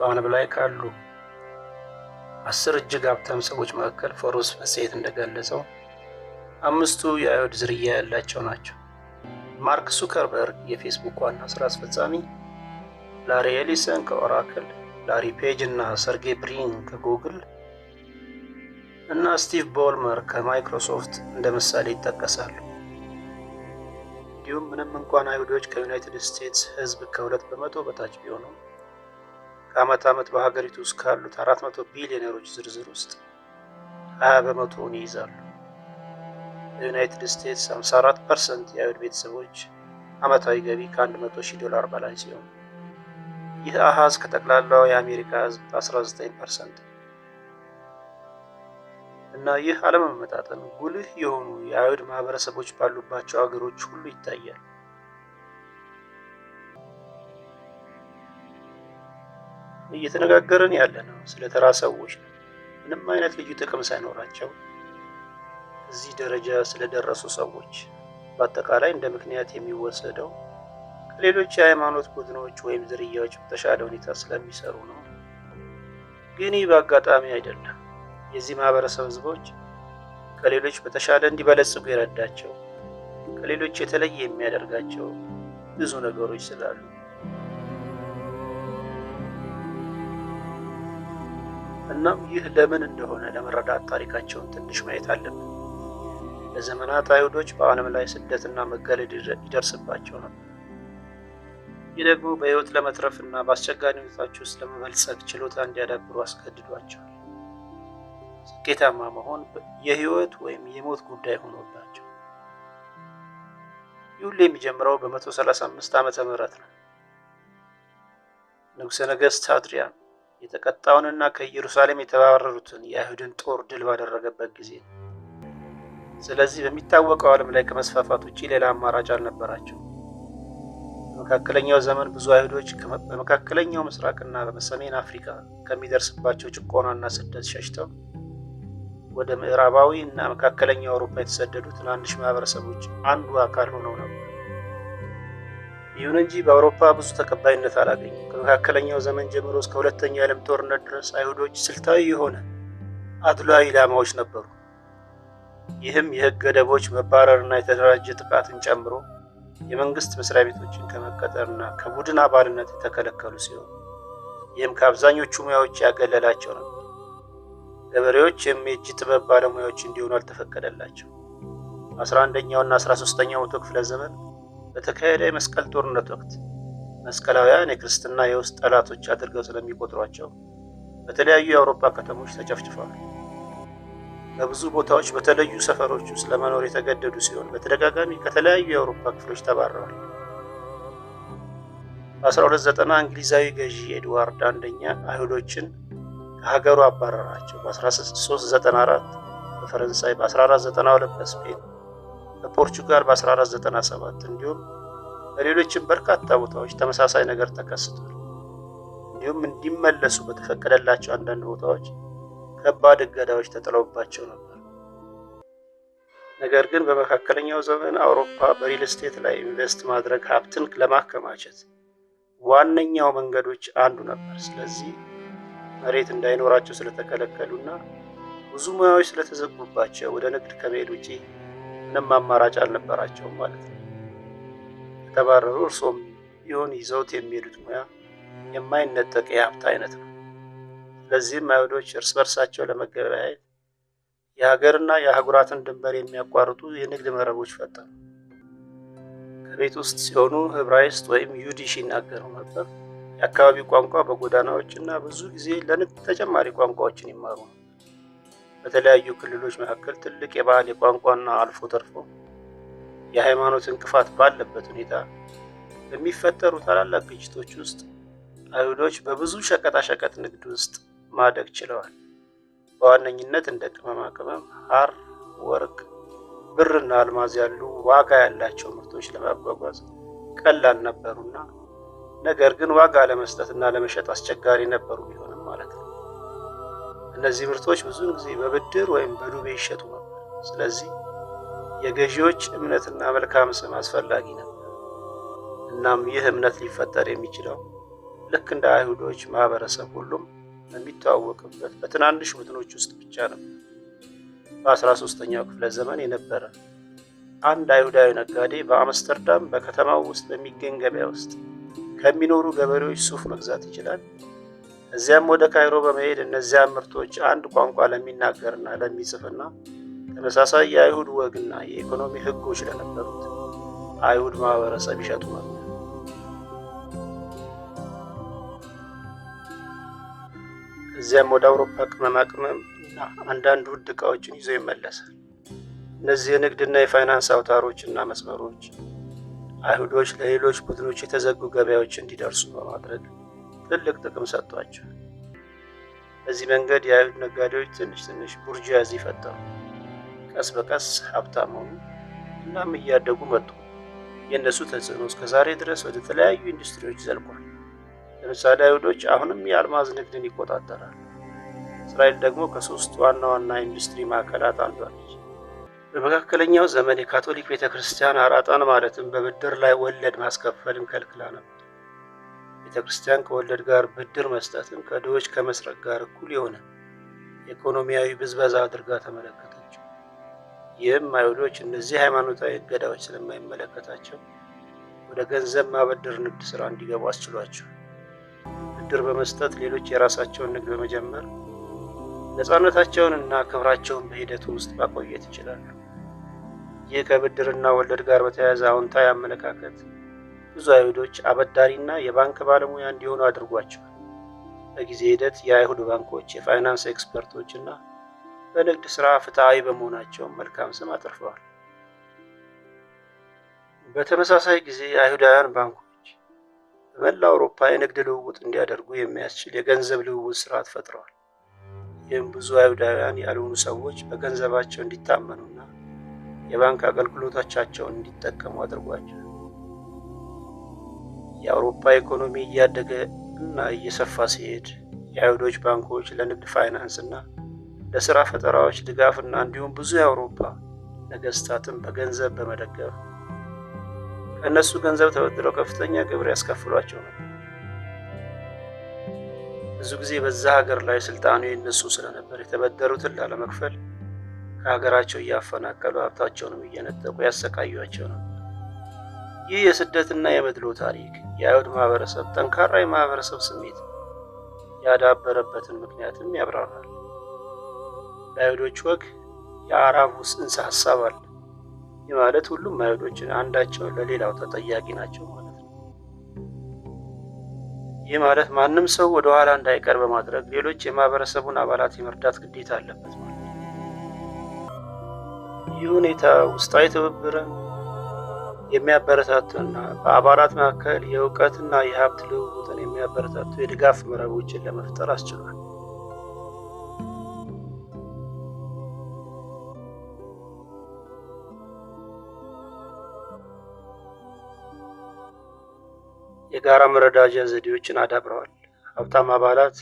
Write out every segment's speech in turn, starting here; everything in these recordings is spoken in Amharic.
በዓለም ላይ ካሉ 10 እጅግ ሀብታም ሰዎች መካከል ፎርብስ መጽሔት እንደገለጸው አምስቱ የአይሁድ ዝርያ ያላቸው ናቸው። ማርክ ዙከርበርግ የፌስቡክ ዋና ስራ አስፈጻሚ፣ ላሪ ኤሊሰን ከኦራክል፣ ላሪ ፔጅ እና ሰርጌይ ብሪን ከጉግል እና ስቲቭ ቦልመር ከማይክሮሶፍት እንደ ምሳሌ ይጠቀሳሉ። እንዲሁም ምንም እንኳን አይሁዶች ከዩናይትድ ስቴትስ ሕዝብ ከ2% በታች ቢሆኑም፣ ከዓመት ዓመት በሀገሪቱ ውስጥ ካሉት 400 ቢሊዮነሮች ዝርዝር ውስጥ 20%ውን ይይዛሉ። በዩናይትድ ስቴትስ 54% የአይሁድ ቤተሰቦች ዓመታዊ ገቢ ከ100,000 ዶላር በላይ ሲሆን፣ ይህ አሃዝ ከጠቅላላው የአሜሪካ ሕዝብ 19% ነው። እና ይህ አለመመጣጠን ጉልህ የሆኑ የአይሁድ ማህበረሰቦች ባሉባቸው አገሮች ሁሉ ይታያል። እየተነጋገርን ያለነው ስለ ተራ ሰዎች ነው፣ ምንም አይነት ልዩ ጥቅም ሳይኖራቸው እዚህ ደረጃ ስለደረሱ ሰዎች። በአጠቃላይ እንደ ምክንያት የሚወሰደው ከሌሎች የሃይማኖት ቡድኖች ወይም ዝርያዎች በተሻለ ሁኔታ ስለሚሰሩ ነው። ግን ይህ በአጋጣሚ አይደለም። የዚህ ማህበረሰብ ህዝቦች ከሌሎች በተሻለ እንዲበለጽጉ የረዳቸው፣ ከሌሎች የተለየ የሚያደርጋቸው ብዙ ነገሮች ስላሉ። እናም ይህ ለምን እንደሆነ ለመረዳት ታሪካቸውን ትንሽ ማየት አለብን። ለዘመናት አይሁዶች በዓለም ላይ ስደትና መገለል ይደርስባቸው ነበር። ይህ ደግሞ በሕይወት ለመትረፍ እና በአስቸጋሪ ሁኔታዎች ውስጥ ለመበልጸግ ችሎታ እንዲያዳብሩ አስገድዷቸዋል። ስኬታማ መሆን የሕይወት ወይም የሞት ጉዳይ ሆኖባቸው። ይህ ሁሉ የሚጀምረው በ135 ዓመተ ምህረት ነው። ንጉሠ ነገሥት አድሪያን የተቀጣውንና ከኢየሩሳሌም የተባረሩትን የአይሁድን ጦር ድል ባደረገበት ጊዜ ነው። ስለዚህ በሚታወቀው ዓለም ላይ ከመስፋፋት ውጪ ሌላ አማራጭ አልነበራቸው። በመካከለኛው ዘመን ብዙ አይሁዶች በመካከለኛው ምስራቅና በሰሜን አፍሪካ ከሚደርስባቸው ጭቆናና ስደት ሸሽተው ወደ ምዕራባዊ እና መካከለኛው አውሮፓ የተሰደዱ ትናንሽ ማህበረሰቦች አንዱ አካል ሆነው ነበር። ይሁን እንጂ በአውሮፓ ብዙ ተቀባይነት አላገኙም። ከመካከለኛው ዘመን ጀምሮ እስከ ሁለተኛው የዓለም ጦርነት ድረስ አይሁዶች ስልታዊ የሆነ አድሏዊ ኢላማዎች ነበሩ። ይህም የሕግ ገደቦች፣ መባረርና የተደራጀ ጥቃትን ጨምሮ የመንግስት መስሪያ ቤቶችን ከመቀጠርና ከቡድን አባልነት የተከለከሉ ሲሆን፣ ይህም ከአብዛኞቹ ሙያዎች ያገለላቸው ነበር። ገበሬዎች የእጅ ጥበብ ባለሙያዎች እንዲሆኑ አልተፈቀደላቸው። በ11ኛውና 13ኛው መቶ ክፍለ ዘመን በተካሄደ የመስቀል ጦርነት ወቅት መስቀላውያን የክርስትና የውስጥ ጠላቶች አድርገው ስለሚቆጥሯቸው በተለያዩ የአውሮፓ ከተሞች ተጨፍጭፈዋል። በብዙ ቦታዎች በተለዩ ሰፈሮች ውስጥ ለመኖር የተገደዱ ሲሆን፣ በተደጋጋሚ ከተለያዩ የአውሮፓ ክፍሎች ተባረዋል። በ1290 እንግሊዛዊ ገዢ ኤድዋርድ አንደኛ አይሁዶችን ከሀገሩ አባረራቸው። በ1394 በፈረንሳይ፣ በ1492 በስፔን፣ በፖርቹጋል በ1497 እንዲሁም በሌሎችም በርካታ ቦታዎች ተመሳሳይ ነገር ተከስቷል። እንዲሁም እንዲመለሱ በተፈቀደላቸው አንዳንድ ቦታዎች ከባድ እገዳዎች ተጥለውባቸው ነበር። ነገር ግን በመካከለኛው ዘመን አውሮፓ በሪል ስቴት ላይ ኢንቨስት ማድረግ ሀብትን ለማከማቸት ዋነኛው መንገዶች አንዱ ነበር። ስለዚህ መሬት እንዳይኖራቸው ስለተከለከሉና ብዙ ሙያዎች ስለተዘጉባቸው ወደ ንግድ ከመሄድ ውጪ ምንም አማራጭ አልነበራቸውም ማለት ነው። ከተባረሩ እርሶም ቢሆን ይዘውት የሚሄዱት ሙያ የማይነጠቅ የሀብት አይነት ነው። ስለዚህም አይሁዶች እርስ በርሳቸው ለመገበያየት የሀገርና የአህጉራትን ድንበር የሚያቋርጡ የንግድ መረቦች ፈጠሩ። ከቤት ውስጥ ሲሆኑ ዕብራይስጥ ወይም ዩዲሽ ይናገሩ ነበር። የአካባቢው ቋንቋ በጎዳናዎች እና ብዙ ጊዜ ለንግድ ተጨማሪ ቋንቋዎችን ይማሩ ነበር። በተለያዩ ክልሎች መካከል ትልቅ የባህል፣ የቋንቋና አልፎ ተርፎ የሃይማኖት እንቅፋት ባለበት ሁኔታ በሚፈጠሩ ታላላቅ ግጭቶች ውስጥ አይሁዶች በብዙ ሸቀጣሸቀጥ ንግድ ውስጥ ማደግ ችለዋል። በዋነኝነት እንደ ቅመማ ቅመም፣ ሐር፣ ወርቅ፣ ብርና አልማዝ ያሉ ዋጋ ያላቸው ምርቶች ለማጓጓዝ ቀላል ነበሩና ነገር ግን ዋጋ ለመስጠትና ለመሸጥ አስቸጋሪ ነበሩ ቢሆንም ማለት ነው። እነዚህ ምርቶች ብዙውን ጊዜ በብድር ወይም በዱቤ ይሸጡ ነበር። ስለዚህ የገዢዎች እምነትና መልካም ስም አስፈላጊ ነበር። እናም ይህ እምነት ሊፈጠር የሚችለው ልክ እንደ አይሁዶች ማህበረሰብ ሁሉም በሚተዋወቅበት በትናንሽ ቡድኖች ውስጥ ብቻ ነበር። በ13ኛው ክፍለ ዘመን የነበረ አንድ አይሁዳዊ ነጋዴ በአምስተርዳም በከተማው ውስጥ በሚገኝ ገበያ ውስጥ ከሚኖሩ ገበሬዎች ሱፍ መግዛት ይችላል። እዚያም ወደ ካይሮ በመሄድ እነዚያን ምርቶች አንድ ቋንቋ ለሚናገርና ለሚጽፍና ተመሳሳይ የአይሁድ ወግና የኢኮኖሚ ሕጎች ለነበሩት አይሁድ ማህበረሰብ ይሸጡ ነበር። እዚያም ወደ አውሮፓ ቅመማ ቅመም እና አንዳንድ ውድ ዕቃዎችን ይዞ ይመለሳል። እነዚህ የንግድና የፋይናንስ አውታሮች እና መስመሮች አይሁዶች ለሌሎች ቡድኖች የተዘጉ ገበያዎች እንዲደርሱ በማድረግ ትልቅ ጥቅም ሰጥቷቸዋል። በዚህ መንገድ የአይሁድ ነጋዴዎች ትንሽ ትንሽ ቡርዣዚ ፈጠሩ። ቀስ በቀስ ሀብታም ሆኑ፣ እናም እያደጉ መጡ። የእነሱ ተጽዕኖ እስከ ዛሬ ድረስ ወደ ተለያዩ ኢንዱስትሪዎች ዘልቋል። ለምሳሌ አይሁዶች አሁንም የአልማዝ ንግድን ይቆጣጠራሉ። እስራኤል ደግሞ ከሶስት ዋና ዋና ኢንዱስትሪ ማዕከላት አንዷ ነች። በመካከለኛው ዘመን የካቶሊክ ቤተ ክርስቲያን አራጣን ማለትም በብድር ላይ ወለድ ማስከፈልን ከልክላ ነበር። ቤተ ክርስቲያን ከወለድ ጋር ብድር መስጠትን ከድሆች ከመስረቅ ጋር እኩል የሆነ ኢኮኖሚያዊ ብዝበዛ አድርጋ ተመለከተችው። ይህም አይሁዶች እነዚህ ሃይማኖታዊ እገዳዎች ስለማይመለከታቸው ወደ ገንዘብ ማበደር ንግድ ስራ እንዲገቡ አስችሏቸው ብድር በመስጠት ሌሎች የራሳቸውን ንግድ በመጀመር ነፃነታቸውን እና ክብራቸውን በሂደቱ ውስጥ ማቆየት ይችላሉ። ይህ ከብድርና ወለድ ጋር በተያያዘ አዎንታዊ አመለካከት ብዙ አይሁዶች አበዳሪና የባንክ ባለሙያ እንዲሆኑ አድርጓቸዋል። በጊዜ ሂደት የአይሁድ ባንኮች የፋይናንስ ኤክስፐርቶች እና በንግድ ስራ ፍትሐዊ በመሆናቸው መልካም ስም አትርፈዋል። በተመሳሳይ ጊዜ የአይሁዳውያን ባንኮች በመላ አውሮፓ የንግድ ልውውጥ እንዲያደርጉ የሚያስችል የገንዘብ ልውውጥ ስርዓት ፈጥረዋል። ይህም ብዙ አይሁዳውያን ያልሆኑ ሰዎች በገንዘባቸው እንዲታመኑና የባንክ አገልግሎቶቻቸውን እንዲጠቀሙ አድርጓቸዋል። የአውሮፓ ኢኮኖሚ እያደገ እና እየሰፋ ሲሄድ የአይሁዶች ባንኮች ለንግድ ፋይናንስ እና ለስራ ፈጠራዎች ድጋፍ እና እንዲሁም ብዙ የአውሮፓ ነገስታትን በገንዘብ በመደገፍ ከእነሱ ገንዘብ ተበድረው ከፍተኛ ግብር ያስከፍሏቸው ነበር። ብዙ ጊዜ በዛ ሀገር ላይ ስልጣኑ የእነሱ ስለነበር የተበደሩትን ላለመክፈል ከሀገራቸው እያፈናቀሉ ሀብታቸውንም እየነጠቁ ያሰቃዩቸው ነበር። ይህ የስደትና የመድሎ ታሪክ የአይሁድ ማህበረሰብ ጠንካራ የማህበረሰብ ስሜት ያዳበረበትን ምክንያትም ያብራራል። በአይሁዶች ወግ የአራቡ ጽንሰ ሀሳብ አለ። ይህ ማለት ሁሉም አይሁዶች አንዳቸው ለሌላው ተጠያቂ ናቸው ማለት ነው። ይህ ማለት ማንም ሰው ወደ ኋላ እንዳይቀር በማድረግ ሌሎች የማህበረሰቡን አባላት የመርዳት ግዴታ አለበት ማለት ነው። ይህ ሁኔታ ውስጣዊ ትብብርን የሚያበረታቱና በአባላት መካከል የእውቀትና የሀብት ልውውጥን የሚያበረታቱ የድጋፍ መረቦችን ለመፍጠር አስችሏል። የጋራ መረዳጃ ዘዴዎችን አዳብረዋል። ሀብታም አባላት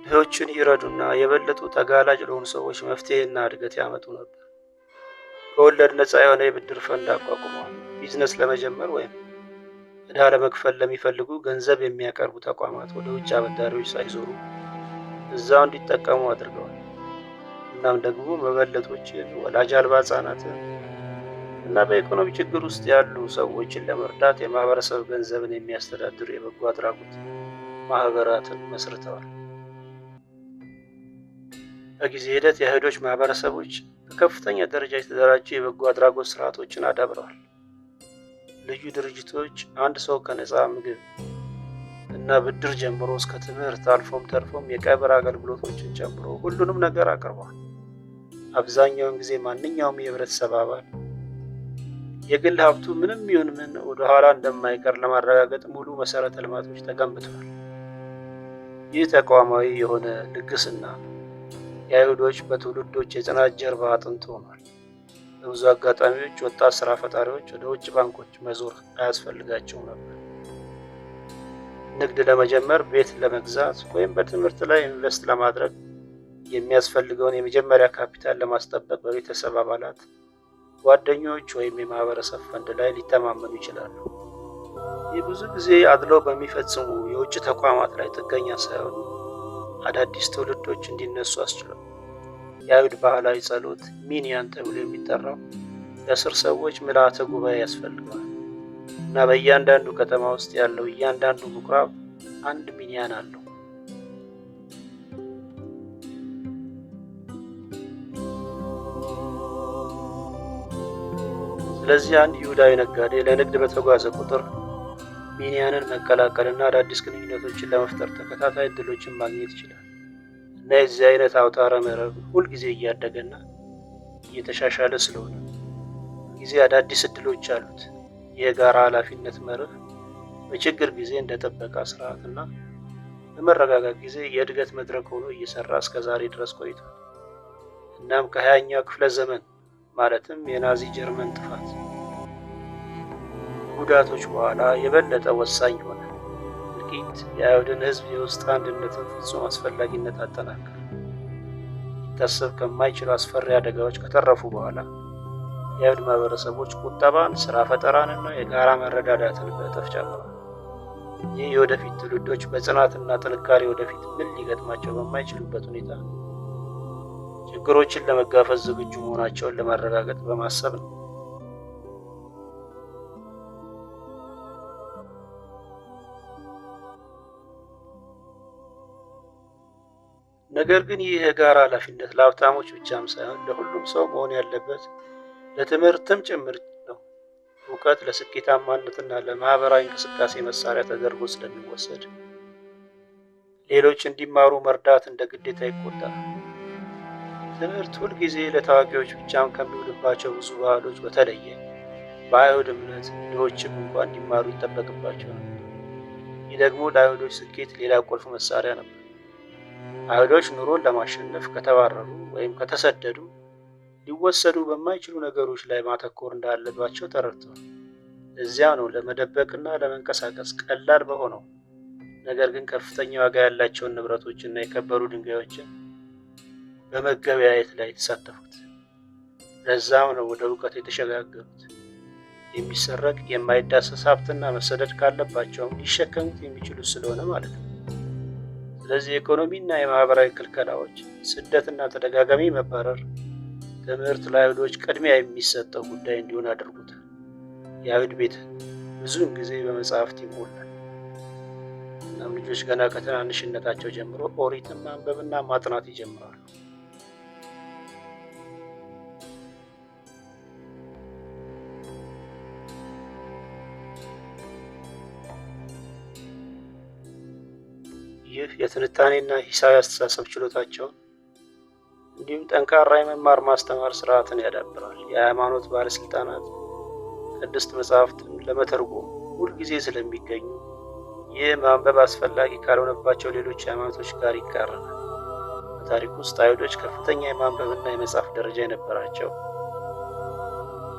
ድሆችን ይረዱና የበለጡ ተጋላጭ ለሆኑ ሰዎች መፍትሄና እድገት ያመጡ ነበር። ከወለድ ነፃ የሆነ የብድር ፈንድ አቋቁመዋል። ቢዝነስ ለመጀመር ወይም ዕዳ ለመክፈል ለሚፈልጉ ገንዘብ የሚያቀርቡ ተቋማት ወደ ውጭ አበዳሪዎች ሳይዞሩ እዛው እንዲጠቀሙ አድርገዋል። እናም ደግሞ መበለቶችን፣ ወላጅ አልባ ሕጻናትን እና በኢኮኖሚ ችግር ውስጥ ያሉ ሰዎችን ለመርዳት የማህበረሰብ ገንዘብን የሚያስተዳድሩ የበጎ አድራጎት ማህበራትን መስርተዋል። በጊዜ ሂደት የአይሁዶች ማህበረሰቦች በከፍተኛ ደረጃ የተደራጁ የበጎ አድራጎት ስርዓቶችን አዳብረዋል። ልዩ ድርጅቶች አንድ ሰው ከነፃ ምግብ እና ብድር ጀምሮ እስከ ትምህርት አልፎም ተርፎም የቀብር አገልግሎቶችን ጨምሮ ሁሉንም ነገር አቅርበዋል። አብዛኛውን ጊዜ ማንኛውም የህብረተሰብ አባል የግል ሀብቱ ምንም ይሁን ምን ወደ ኋላ እንደማይቀር ለማረጋገጥ ሙሉ መሰረተ ልማቶች ተገንብተዋል። ይህ ተቋማዊ የሆነ ልግስና የአይሁዶች በትውልዶች የጽናት ጀርባ አጥንት ሆኗል። በብዙ አጋጣሚዎች ወጣት ስራ ፈጣሪዎች ወደ ውጭ ባንኮች መዞር አያስፈልጋቸውም ነበር። ንግድ ለመጀመር፣ ቤት ለመግዛት ወይም በትምህርት ላይ ኢንቨስት ለማድረግ የሚያስፈልገውን የመጀመሪያ ካፒታል ለማስጠበቅ በቤተሰብ አባላት፣ ጓደኞች ወይም የማህበረሰብ ፈንድ ላይ ሊተማመኑ ይችላሉ። ይህ ብዙ ጊዜ አድሎ በሚፈጽሙ የውጭ ተቋማት ላይ ጥገኛ ሳይሆኑ አዳዲስ ትውልዶች እንዲነሱ አስችሏል። የአይሁድ ባህላዊ ጸሎት ሚንያን ተብሎ የሚጠራው ለ10 ሰዎች ምልአተ ጉባኤ ያስፈልገዋል እና በእያንዳንዱ ከተማ ውስጥ ያለው እያንዳንዱ ምኩራብ አንድ ሚንያን አለው። ስለዚህ አንድ ይሁዳዊ ነጋዴ ለንግድ በተጓዘ ቁጥር ሚንያንን መቀላቀልና አዳዲስ ግንኙነቶችን ለመፍጠር ተከታታይ እድሎችን ማግኘት ይችላል እና የዚህ አይነት አውታረ መረብ ሁልጊዜ እያደገና እየተሻሻለ ስለሆነ ሁልጊዜ አዳዲስ እድሎች አሉት። የጋራ ኃላፊነት መርህ በችግር ጊዜ እንደ ጥበቃ ስርዓትና በመረጋጋት ጊዜ የእድገት መድረክ ሆኖ እየሰራ እስከ ዛሬ ድረስ ቆይቷል። እናም ከ20ኛው ክፍለ ዘመን ማለትም የናዚ ጀርመን ጥፋት ጉዳቶች በኋላ የበለጠ ወሳኝ ሆነ። እልቂት የአይሁድን ሕዝብ የውስጥ አንድነትን ፍጹም አስፈላጊነት አጠናከረ። ሊታሰብ ከማይችሉ አስፈሪ አደጋዎች ከተረፉ በኋላ የአይሁድ ማህበረሰቦች ቁጠባን፣ ስራ ፈጠራን እና የጋራ መረዳዳትን በእጥፍ ጨምረዋል። ይህ የወደፊት ትውልዶች በጽናትና ጥንካሬ ወደፊት ምን ሊገጥማቸው በማይችሉበት ሁኔታ ችግሮችን ለመጋፈጥ ዝግጁ መሆናቸውን ለማረጋገጥ በማሰብ ነው። ነገር ግን ይህ የጋራ ኃላፊነት ለሀብታሞች ብቻም ሳይሆን ለሁሉም ሰው መሆን ያለበት ለትምህርትም ጭምር ነው። እውቀት ለስኬታማነትና ለማህበራዊ እንቅስቃሴ መሳሪያ ተደርጎ ስለሚወሰድ ሌሎች እንዲማሩ መርዳት እንደ ግዴታ ይቆጠራል። ትምህርት ሁልጊዜ ለታዋቂዎች ብቻም ከሚውልባቸው ብዙ ባህሎች በተለየ በአይሁድ እምነት ድሆችም እንኳን እንዲማሩ ይጠበቅባቸው ነበር። ይህ ደግሞ ለአይሁዶች ስኬት ሌላ ቁልፍ መሳሪያ ነበር። አይሁዶች ኑሮን ለማሸነፍ ከተባረሩ ወይም ከተሰደዱ ሊወሰዱ በማይችሉ ነገሮች ላይ ማተኮር እንዳለባቸው ተረድተዋል። እዚያ ነው ለመደበቅና ለመንቀሳቀስ ቀላል በሆነው ነገር ግን ከፍተኛ ዋጋ ያላቸውን ንብረቶችና የከበሩ ድንጋዮችን በመገበያየት ላይ የተሳተፉት። ለዛም ነው ወደ እውቀት የተሸጋገሩት። የሚሰረቅ የማይዳሰስ ሀብትና መሰደድ ካለባቸውም ሊሸከሙት የሚችሉት ስለሆነ ማለት ነው። ስለዚህ የኢኮኖሚና የማህበራዊ ክልከላዎች፣ ስደትና ተደጋጋሚ መባረር ትምህርት ለአይሁዶች ቅድሚያ የሚሰጠው ጉዳይ እንዲሆን አድርጎታል። የአይሁድ ቤት ብዙውን ጊዜ በመጽሐፍት ይሞላል። እናም ልጆች ገና ከትናንሽነታቸው ጀምሮ ኦሪትን ማንበብና ማጥናት ይጀምራሉ። ይህ የትንታኔና ሂሳዊ አስተሳሰብ ችሎታቸውን እንዲሁም ጠንካራ የመማር ማስተማር ስርዓትን ያዳብራል። የሃይማኖት ባለስልጣናት ቅድስት መጽሐፍትን ለመተርጎም ሁልጊዜ ስለሚገኙ ይህ ማንበብ አስፈላጊ ካልሆነባቸው ሌሎች ሃይማኖቶች ጋር ይቃረናል። በታሪክ ውስጥ አይሁዶች ከፍተኛ የማንበብና የመጻፍ ደረጃ የነበራቸው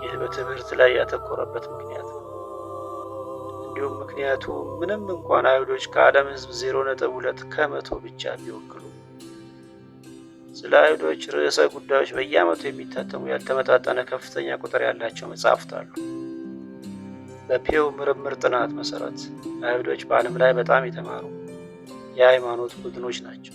ይህ በትምህርት ላይ ያተኮረበት ምክንያት ነው። እንዲሁም ምክንያቱ ምንም እንኳን አይሁዶች ከዓለም ሕዝብ 0.2% ብቻ ቢወክሉ ስለ አይሁዶች ርዕሰ ጉዳዮች በየዓመቱ የሚታተሙ ያልተመጣጠነ ከፍተኛ ቁጥር ያላቸው መጽሐፍት አሉ። በፒው ምርምር ጥናት መሰረት አይሁዶች በዓለም ላይ በጣም የተማሩ የሃይማኖት ቡድኖች ናቸው።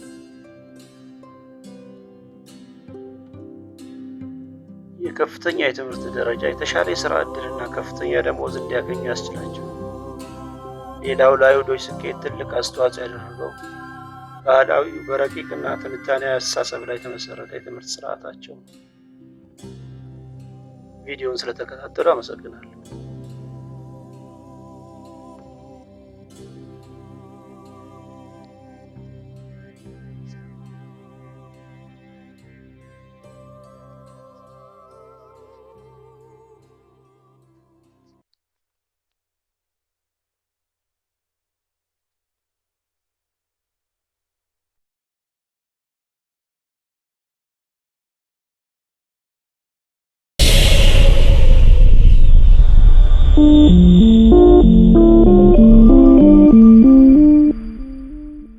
የከፍተኛ የትምህርት ደረጃ የተሻለ የሥራ ዕድልና ከፍተኛ ደመወዝ እንዲያገኙ ያስችላቸው። ሌላው ለአይሁዶች ስኬት ትልቅ አስተዋጽኦ ያደረገው ባህላዊው በረቂቅና ትንታኔያዊ አስተሳሰብ ላይ የተመሰረተ የትምህርት ስርዓታቸው ነው። ቪዲዮውን ስለተከታተሉ አመሰግናለሁ።